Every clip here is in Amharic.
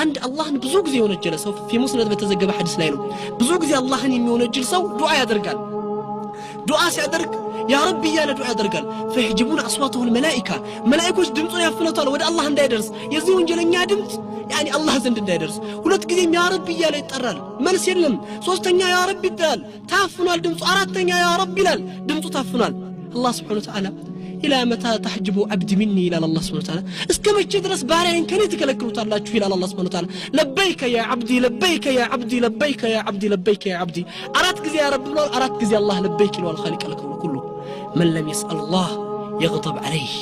አንድ አላህን ብዙ ጊዜ የወነጀለ ሰው፣ في مسند በተዘገበ ሐዲስ ላይ ነው። ብዙ ጊዜ አላህን የሚወነጅል ሰው ዱዓ ያደርጋል። ዱዓ ሲያደርግ يا ربي እያለ ዱዓ ያደርጋል። فيحجبون أصواته الملائكة፣ መላኢኮች ድምፁን ያፍኑታል ወደ አላህ እንዳይደርስ፣ የዚህ ወንጀለኛ ድምፅ يعني አላህ ዘንድ እንዳይደርስ። ሁለት ጊዜም يا ربي እያለ ይጠራል፣ መልስ የለም። ሶስተኛ يا ربي ይላል፣ ታፍኗል ድምፁ። አራተኛ يا ربي ይላል፣ ድምፁ ታፍኗል። አላህ سبحانه وتعالى إلى متى تحجبوا عبدي مني ይላል አላህ سبحانه وتعالى። እስከ መቼ ድረስ ባሪያዬን ከኔ ትከለክሉታላችሁ? ይላል አላህ سبحانه وتعالى። لبيك يا عبدي، لبيك يا عبدي، لبيك يا عبدي، لبيك يا عبدي። አራት ጊዜ يا رب ብሏል። አራት ጊዜ አላህ لبيك ይለዋል። خالق الكون كله من لم يسأل الله يغضب عليه።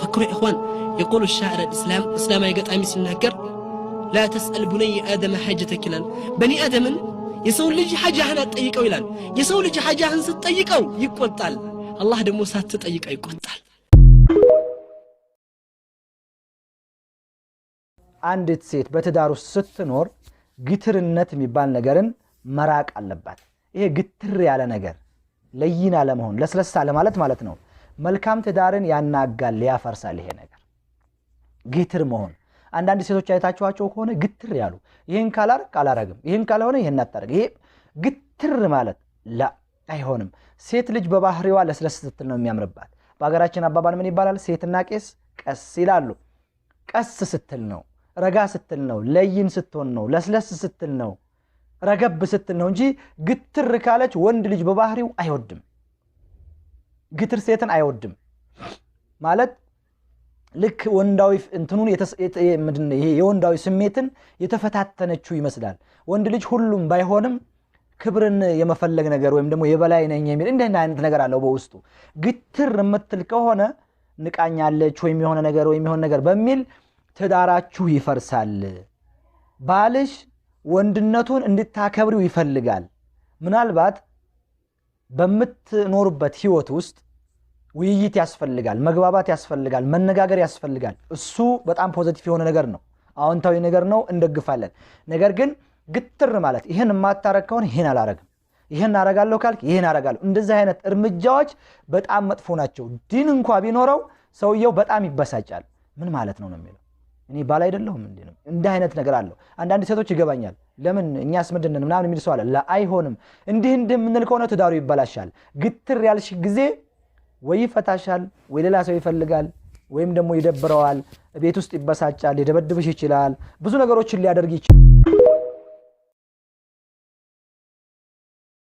فكروا يا إخوان، يقول الشاعر الإسلام እስላማዊ ገጣሚ ሲናገር لا تسأل بني آدم حاجتك ይላል። በኒ አደምን የሰውን ልጅ ሐጃህን አትጠይቀው ይላል። የሰው ልጅ ሐጃህን ስትጠይቀው ይቆጣል። አላህ ደግሞ ሳትጠይቀው ይቆጣል። አንዲት ሴት በትዳር ውስጥ ስትኖር ግትርነት የሚባል ነገርን መራቅ አለባት። ይሄ ግትር ያለ ነገር ለይን አለመሆን፣ ለስለስ አለማለት ማለት ነው። መልካም ትዳርን ያናጋል፣ ያፈርሳል። ይሄ ነገር ግትር መሆን፣ አንዳንድ ሴቶች አይታችኋቸው ከሆነ ግትር ያሉ፣ ይህን ካላረግ አላረግም፣ ይህን ካልሆነ ይህን አታረግ፣ ይሄ ግትር ማለት لا አይሆንም። ሴት ልጅ በባህሪዋ ለስለስ ስትል ነው የሚያምርባት። በሀገራችን አባባል ምን ይባላል? ሴትና ቄስ ቀስ ይላሉ። ቀስ ስትል ነው፣ ረጋ ስትል ነው፣ ለይን ስትሆን ነው፣ ለስለስ ስትል ነው፣ ረገብ ስትል ነው እንጂ ግትር ካለች ወንድ ልጅ በባህሪው አይወድም። ግትር ሴትን አይወድም ማለት ልክ ወንዳዊ እንትኑን፣ ይሄ የወንዳዊ ስሜትን የተፈታተነችው ይመስላል። ወንድ ልጅ ሁሉም ባይሆንም ክብርን የመፈለግ ነገር ወይም ደግሞ የበላይ ነኝ የሚል እንዲህ አይነት ነገር አለው በውስጡ። ግትር የምትል ከሆነ ንቃኛለች ወይም የሆነ ነገር ወይም የሆነ ነገር በሚል ትዳራችሁ ይፈርሳል። ባልሽ ወንድነቱን እንድታከብሪው ይፈልጋል። ምናልባት በምትኖሩበት ህይወት ውስጥ ውይይት ያስፈልጋል፣ መግባባት ያስፈልጋል፣ መነጋገር ያስፈልጋል። እሱ በጣም positive የሆነ ነገር ነው፣ አዎንታዊ ነገር ነው፣ እንደግፋለን። ነገር ግን ግትር ማለት ይህን የማታረግ ከሆነ ይህን አላረግም፣ ይህን አረጋለሁ ካልክ ይህን አረጋለሁ፣ እንደዚህ አይነት እርምጃዎች በጣም መጥፎ ናቸው። ዲን እንኳ ቢኖረው ሰውየው በጣም ይበሳጫል። ምን ማለት ነው ነው የሚለው፣ እኔ ባል አይደለሁም እንዴ ነው? እንዲህ አይነት ነገር አለው። አንዳንድ ሴቶች ይገባኛል፣ ለምን እኛስ ምንድን ነን ምናምን የሚል ሰው አለ። አይሆንም። እንዲህ እንዲህ የምንል ከሆነ ትዳሩ ይበላሻል። ግትር ያልሽ ጊዜ ወይ ይፈታሻል፣ ወይ ሌላ ሰው ይፈልጋል፣ ወይም ደግሞ ይደብረዋል፣ ቤት ውስጥ ይበሳጫል፣ ሊደበድብሽ ይችላል፣ ብዙ ነገሮችን ሊያደርግ ይችላል።